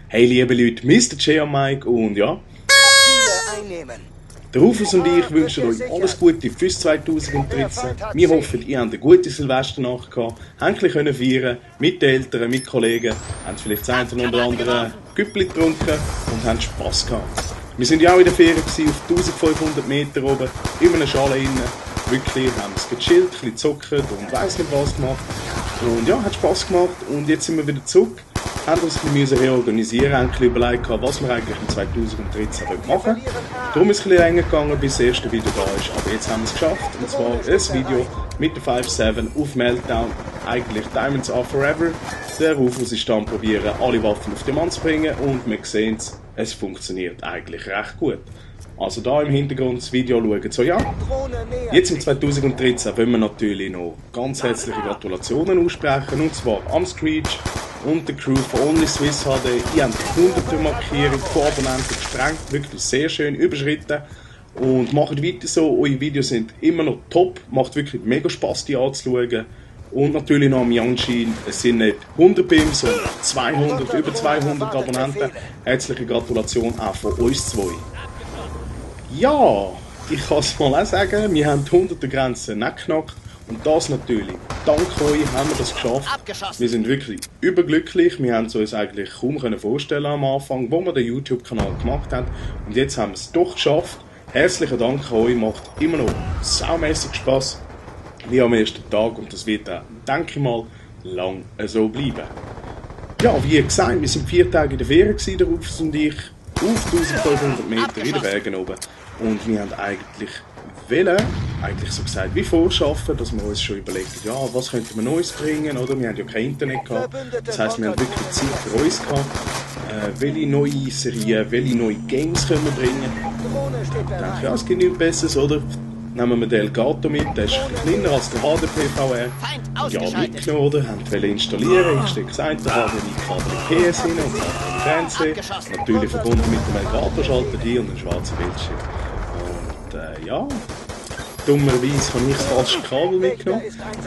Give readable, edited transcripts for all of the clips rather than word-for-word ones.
Hey liebe Leute, Mr. J am Mike und ja, der Rufus und ich wünschen euch alles Gute fürs 2013. Wir hoffen, ihr habt eine gute Silvesternacht gehabt, habt ein bisschen feiern mit den Eltern, mit Kollegen, habt vielleicht das eine oder andere Güppli getrunken und habt Spass gehabt. Wir sind ja auch in der Ferien auf 1500 Meter oben, in einem Schale innen. Wirklich, haben es gechillt, ein bisschen gezockt und weiss nicht was gemacht. Und ja, hat Spass gemacht und jetzt sind wir wieder zurück. Haben uns ein bisschen reorganisieren, haben ein bisschen überlegt, was wir eigentlich in 2013 machen wollen. Darum ist es ein bisschen länger gegangen, bis das erste Video da ist. Aber jetzt haben wir es geschafft. Und zwar ein Video mit der 5-7 auf Meltdown. Eigentlich Diamonds Are Forever. Der Rufus ist dann probieren, alle Waffen auf den Mann zu bringen. Und wir sehen es funktioniert eigentlich recht gut. Also da im Hintergrund das Video schauen. So ja, jetzt im 2013 wollen wir natürlich noch ganz herzliche Gratulationen aussprechen. Und zwar am Screech und der Crew von Only Swiss HD. Ihr habt die 100er Markierung von Abonnenten gesprengt. Wirklich sehr schön überschritten. Und macht weiter so. Eure Videos sind immer noch top. Macht wirklich mega Spass, die anzuschauen. Und natürlich noch am Yangshin, es sind nicht 100 BIM, sondern 200, über 200 Abonnenten. Herzliche Gratulation auch von uns zwei. Ja, ich kann es mal auch sagen, wir haben die 100er Grenze nicht geknackt. Und das natürlich, dank euch haben wir das geschafft. Wir sind wirklich überglücklich. Wir haben es uns eigentlich kaum vorstellen am Anfang, wo wir den YouTube-Kanal gemacht haben. Und jetzt haben wir es doch geschafft. Herzlichen Dank an euch, macht immer noch saumässig Spass wie am ersten Tag. Und das wird auch, denke ich mal, lang so bleiben. Ja, wie gesagt, wir sind 4 Tage in der Ferien, der Rufus und ich, auf 1500 Meter in den Bergen oben. Und wir haben eigentlich so gesagt, wie vorschaffen, dass wir uns schon überlegen, ja, was könnten wir Neues bringen, oder? Wir haben ja kein Internet gehabt. Das heisst, wir haben wirklich Zeit für uns gehabt. Welche neue Serien, welche neue Games können wir bringen? Ich denke, ja, es gibt nichts Besseres, oder? Nehmen wir den Elgato mit, der ist kleiner als der HDP-VR. Ja, mitgenommen, oder? Haben wir installieren. Ich stecke gesagt, da haben wir die Kabel PS hin und den Fernseher. Natürlich verbunden mit dem Elgato-Schalter hier und einem schwarzen Bildschirm. Und ja, dummerweise habe ich das falsche Kabel mitgenommen.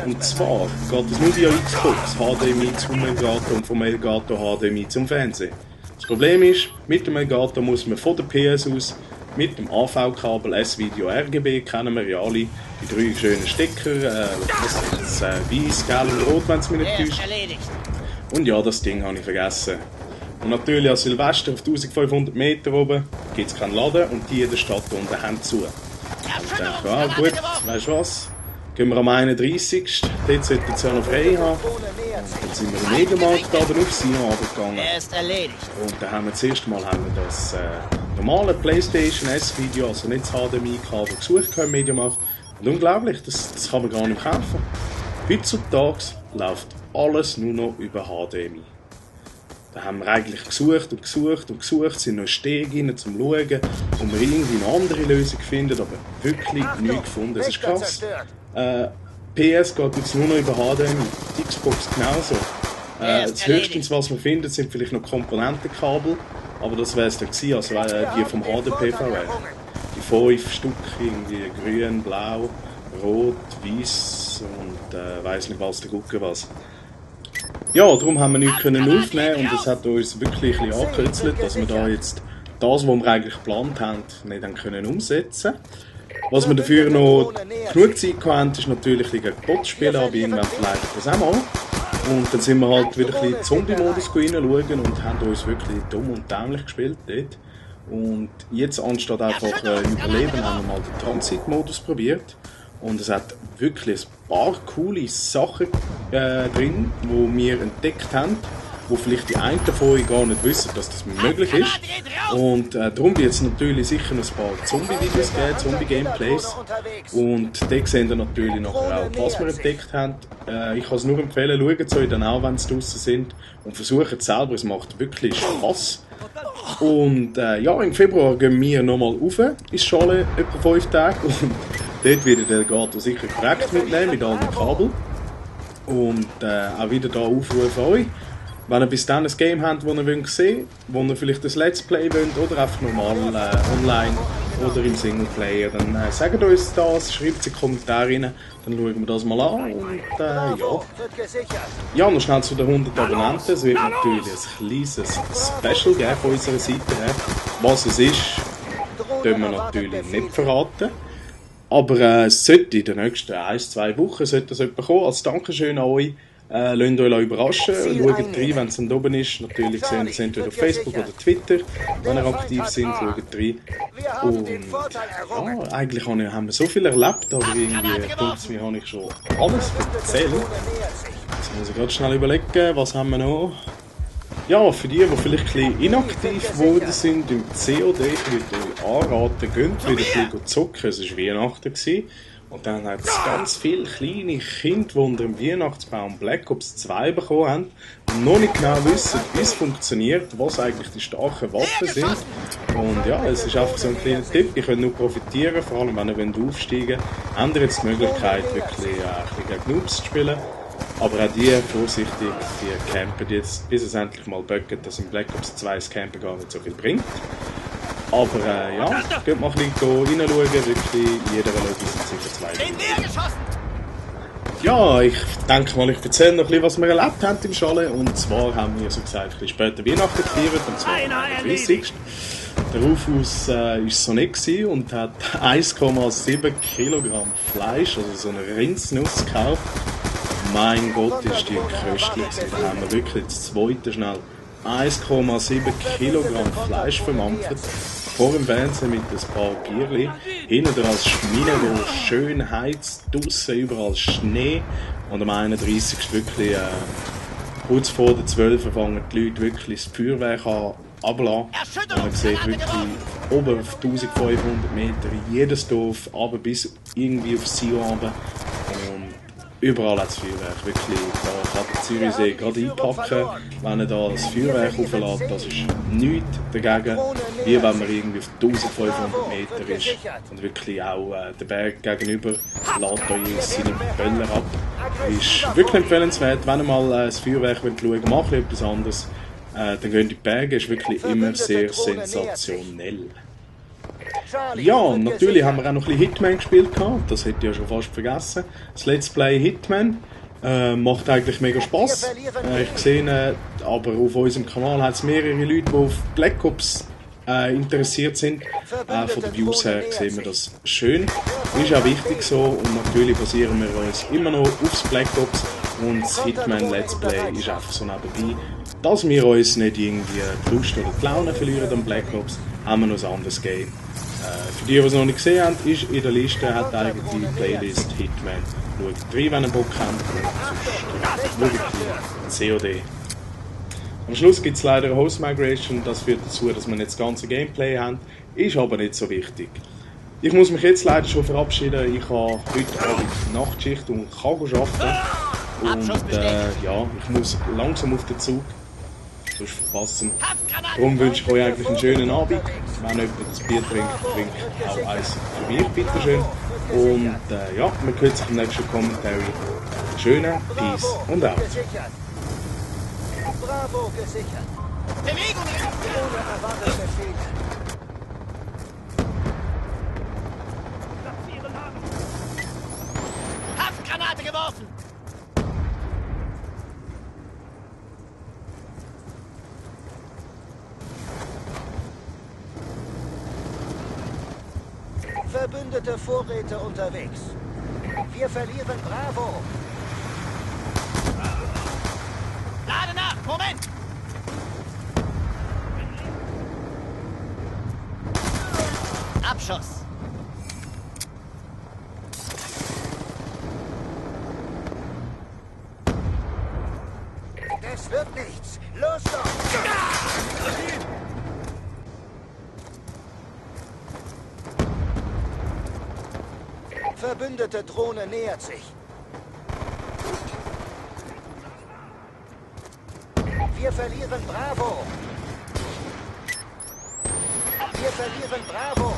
Und zwar geht es nur via Xbox, HDMI zum Elgato und vom Elgato HDMI zum Fernsehen. Das Problem ist, mit dem Elgato muss man von der PS aus mit dem AV-Kabel S-Video RGB, kennen wir ja alle, die 3 schönen Stecker, weiß, gelb und rot, wenn es mich nicht täuscht. Und ja, das Ding habe ich vergessen. Und natürlich an Silvester auf 1500 Meter oben gibt es keinen Laden und die in der Stadt unten haben zu. Und ich denke, ah, gut, weißt du was, gehen wir am 31. Dort sollten sie ja noch frei haben. Und dann sind wir im Mediamarkt oben auf Sino gegangen. Und dann haben wir das erste Mal das normale PlayStation S-Video, also nicht das HDMI-Kabel, gesucht im Mediamarkt. Und unglaublich, das kann man gar nicht kaufen. Heutzutage läuft alles nur noch über HDMI. Da haben wir eigentlich gesucht und gesucht und gesucht, sind noch Stege rein zum Schauen, wo wir irgendwie eine andere Lösung finden, aber wirklich nichts gefunden. Es ist krass. PS geht jetzt nur noch über HDMI, die Xbox genauso. Das höchstens, was wir finden, sind vielleicht noch Komponentenkabel, aber das wäre es dann gewesen, also die vom HDP-VR. Die 5 Stück, irgendwie grün, blau, rot, weiß und weiss nicht was, der Gucke was. Ja, darum haben wir nichts aufnehmen und das hat uns wirklich ein bisschen angekürzelt, dass wir da jetzt das, was wir eigentlich geplant haben, nicht haben können umsetzen. Was wir dafür noch genug Zeit hatten, ist natürlich gegen Bots spielen, aber irgendwann vielleicht das auch mal. Und dann sind wir halt wieder ein bisschen Zombie-Modus reinschauen und haben uns wirklich dumm und dämlich gespielt dort. Und jetzt anstatt einfach überleben, haben wir mal den Transit-Modus probiert. Und es hat wirklich ein paar coole Sachen drin, die wir entdeckt haben, wo vielleicht die einen von euch gar nicht wissen, dass das möglich ist. Und darum wird es natürlich sicher noch ein paar Zombie-Videos geben, Zombie-Gameplays. Und da sehen ihr natürlich nachher auch, was wir entdeckt haben. Ich kann es nur empfehlen, schaut es euch dann auch, wenn sie draussen sind. Und versucht es selber, es macht wirklich Spass. Und ja, im Februar gehen wir nochmal rauf ins Schale, etwa 5 Tage. Und dort wird der Elgato sicher korrekt mitnehmen, mit allen Kabeln. Und auch wieder da aufrufen euch. Wenn ihr bis dann ein Game habt, das ihr sehen wollt, wo ihr vielleicht ein Let's Play wollt oder einfach normal online, oder im Singleplayer, dann sagt uns das, schreibt es in die Kommentare rein, dann schauen wir das mal an und ja. Ja, noch schnell zu den 100 Abonnenten. Es wird natürlich ein kleines Special geben von unserer Seite her. Was es ist, können wir natürlich nicht verraten. Aber es sollte in den nächsten 1-2 Wochen sollte das jemand kommen. Als Dankeschön an euch. Lasst euch überraschen. Schaut rein, wenn es dann oben ist. Natürlich sehen wir es entweder auf Facebook oder Twitter. Wenn ihr aktiv sind, schaut rein. Und ja, eigentlich haben wir so viel erlebt, aber irgendwie habe ich schon alles erzählt. Jetzt muss ich gerade schnell überlegen, was haben wir noch? Ja, für die vielleicht ein bisschen inaktiv geworden sind im COD, ich würde euch anraten, geht wieder ein bisschen zocken. Es war Weihnachten. Und dann hat es ganz viele kleine Kinder, die unter dem Weihnachtsbaum Black Ops 2 bekommen haben und noch nicht genau wissen, wie es funktioniert, was eigentlich die starken Waffen sind. Und ja, es ist einfach so ein kleiner Tipp, ihr könnt nur profitieren, vor allem wenn ihr aufsteigen wollt. Habt ihr jetzt die Möglichkeit, wirklich ein bisschen gegen Noobs zu spielen. Aber auch die, vorsichtig, die campen jetzt, bis es endlich mal böcken, dass im Black Ops 2 das Campen gar nicht so viel bringt. Aber ja, könnt mal ein bisschen reinschauen, wirklich, jeder Lobby sind sicher 2. Ja, ich denke mal, ich erzähle noch ein bisschen, was wir erlebt haben im Schale. Und zwar haben wir, so gesagt, ein bisschen später Weihnachten gefeiert, und zwar am 30. Der Rufus war so nett und hat 1,7 Kilogramm Fleisch, also so eine Rindsnuss gekauft. Mein Gott, ist die köstlich. Da haben wir wirklich das zweite schnell 1,7 Kilogramm Fleisch vermampft. Vor dem Fernsehen mit ein paar Bierchen. Hinten als Schmine, wo schön heizt, draussen überall Schnee. Und am 31. wirklich, kurz vor der 12 fangen die Leute wirklich das Feuerwerk an ablassen. Und man sieht wirklich oben auf 1500 Meter jedes Dorf, aber bis irgendwie auf Sion runter. Überall hat es Feuerwerk, wirklich. Da kann der Zürichsee gerade einpacken, wenn er da das Feuerwerk auflässt. Das ist nichts dagegen, wie wenn man irgendwie auf 1500 Meter ist und wirklich auch der Berg gegenüber lässt da seine Böller ab. Ist wirklich empfehlenswert, wenn ihr mal das Feuerwerk schauen wollt, macht etwas anderes. Dann gehen die Berge, ist wirklich immer sehr sensationell. Ja, natürlich haben wir auch noch ein bisschen Hitman gespielt gehabt. Das hätte ich ja schon fast vergessen. Das Let's Play Hitman macht eigentlich mega Spass. Ich sehe, aber auf unserem Kanal hat es mehrere Leute, die auf Black Ops interessiert sind. Von den Views her sehen wir das schön. Ist auch wichtig so und natürlich basieren wir uns immer noch aufs Black Ops und das Hitman Let's Play ist einfach so nebenbei. Dass wir uns nicht irgendwie die Lust oder die Laune verlieren am Black Ops, haben wir noch ein anderes Game. Für die es noch nicht gesehen haben, ist in der Liste hat eigentlich die Playlist Hitman. Schaut rein, wenn ihr Bock habt. Sonst wirklich COD. Am Schluss gibt es leider eine Host Migration. Das führt dazu, dass wir nicht das ganze Gameplay haben. Ist aber nicht so wichtig. Ich muss mich jetzt leider schon verabschieden. Ich habe heute Abend Nachtschicht und kann arbeiten. Und ja, ich muss langsam auf den Zug. Sonst verpassen. Darum wünsche ich euch eigentlich einen schönen Abend. Wenn jemand das Bier trinkt, trinkt auch eins für mich, bitteschön. Und ja, man hört sich im nächsten Kommentar. Schönen Peace und out. Bravo gesichert. Bewegung! Ohne erwartete Fehler. Haftgranate geworfen! Verbündete Vorräte unterwegs. Wir verlieren Bravo. Lade nach! Moment! Abschuss! Das wird nichts! Los doch! Verbündete Drohne nähert sich. Wir verlieren Bravo. Wir verlieren Bravo.